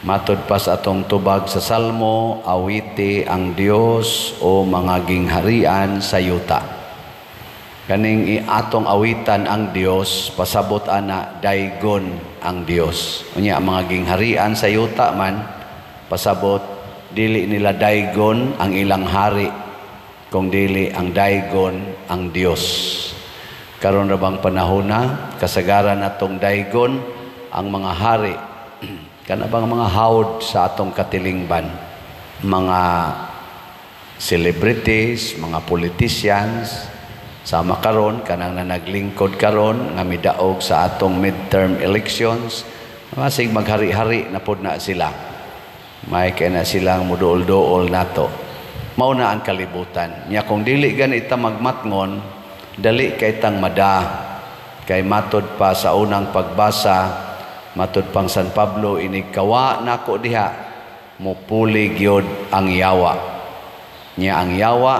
Matod pa sa atong tubag sa Salmo, awiti ang Dios o mga gingharian sa yuta. Kaning atong awitan ang Dios, pasabot ana daygon ang Dios. Unya mga gingharian sa yuta man, pasabot dili nila daygon ang ilang hari, kung dili ang daygon ang Dios. Karon ra bang panahona, kasagaran atong daygon ang mga hari. Kana bang mga hawd sa atong katilingban, mga celebrities, mga politicians, sama karon kanang na naglingkod karon nga midaog sa atong midterm elections, masig maghari-hari na pod na sila. May kay na silang muduol-duol nato. Mao na ang kalibutan. Nya kung dili gani ta magmatngon, dali kay tang mada. Kay matod pa sa unang pagbasa, matod pang San Pablo, inigkawa nako diha, mupuli gyud ang yawa. Nya ang yawa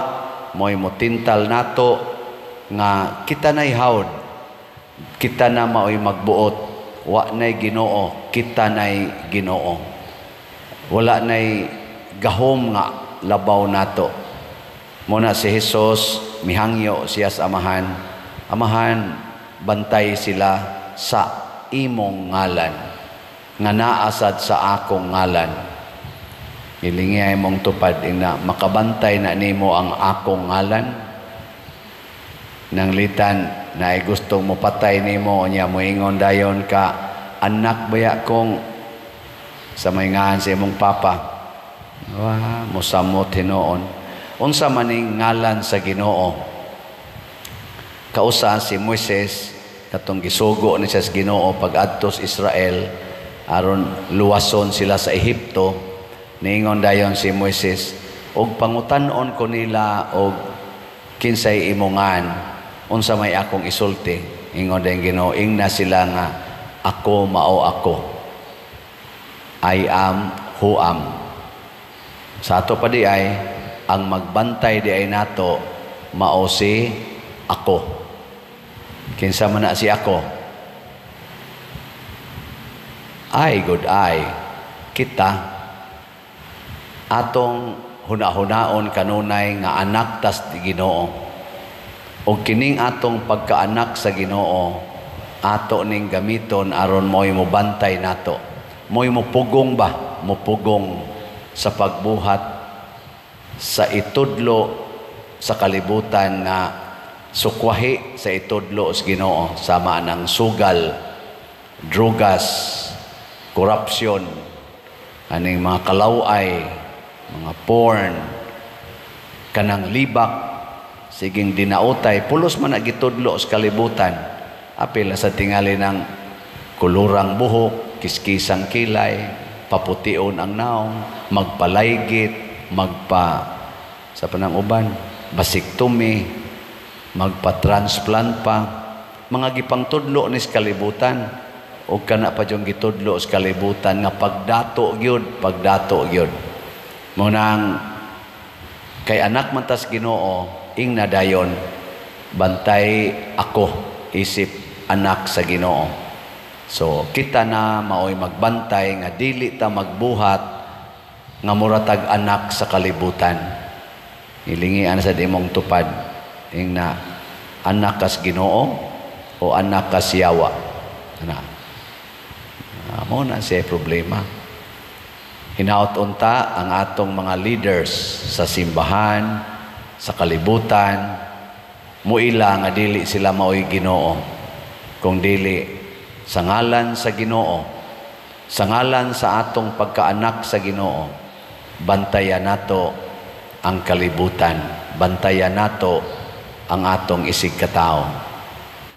mo'y motintal nato nga kita na'y hawd, kita na mao'y magbuot, wa na'y Ginoo, kita na'y Ginoo. Wala na'y gahom nga labaw nato. Muna si Jesus mihangyo siya sa Amahan, "Amahan, bantay sila sa imong ngalan nga naasad sa akong ngalan." Hilingi ay mong tupad ina makabantay na nimo ang akong ngalan. Nang litan na ay gustong mopatay nimo, nya moingon dayon ka, "Anak baya kong sa may ngalan sa imong papa." Wa mosamot hinuon. Unsa maning ngalan sa Ginoo? Kausa si Moises, katong gisugo ni siya sa Ginoo pag-adto sa Israel aron luwason sila sa Ehipto, niingon dayon si Moises, "Og pangutan-on ko nila og kinsay imongan, unsa may akong isulti?" Ingon dayon Ginoo, "Ingna sila nga ako mao ako. I am who am." Sa ato pa di ay ang magbantay di ay nato mao si ako. Kinsa man na si ako? Ay, good ay. Kita, atong huna-hunaon kanunay nga anak tas Ginoo. O kining atong pagkaanak sa Ginoo, ato ning gamiton aron mo'y mobantay nato. Mo'y mopugong ba? Mopugong sa pagbuhat sa itudlo sa kalibutan nga sukwahi sa itudlo sa Ginoo, sama ng sugal, drugas, korupsyon, aning mga kalaway, mga porn, kanang libak, siging dinautay, pulos man na gitudlo sa kalibutan. Apil na sa tingali ng kulurang buhok, kiskisang kilay, papution ang naong, magpalaygit, magpa sa panang uban, basiktomy, magpa-transplant pa, mga gipangtudlo ni sa kalibutan, o kana pa yung gitudlo sa kalibutan nga pagdato gyud, pagdato gyud. Munang kay anak man tas Ginoo, ingna dayon, "Bantay ako isip anak sa Ginoo." So kita na maoy magbantay nga dili ta magbuhat nga muratag anak sa kalibutan. Ilingian sa imong tupad, ingna, anak kas Ginoo o anak kas yawa? Ana. Mo na siya problema. Hinaot unta ang atong mga leaders sa simbahan, sa kalibutan, muila nga dili sila maoy Ginoo. Kung dili sa ngalan sa Ginoo, sa ngalan sa atong pagkaanak sa Ginoo, bantayan nato ang kalibutan, bantayan nato ang atong isig katao.